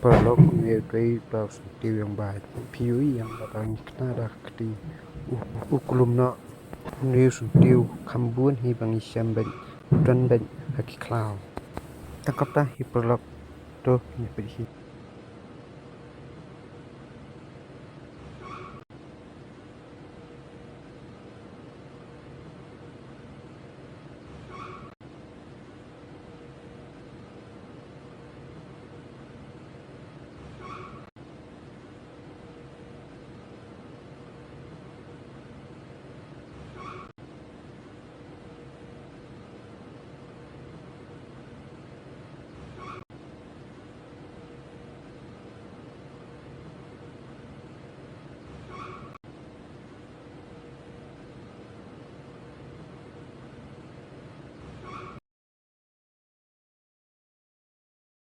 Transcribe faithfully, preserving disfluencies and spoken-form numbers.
Paralok, une u dei u syntiew ïong bad phi ïohi ïa kaba ngi kna da ka kti. U, u kulum noh, une u syntiew kham bun hi ba ngi shem bad u don bad ha ki khlaw. Tang katta hi paralok, to ngin peit hi.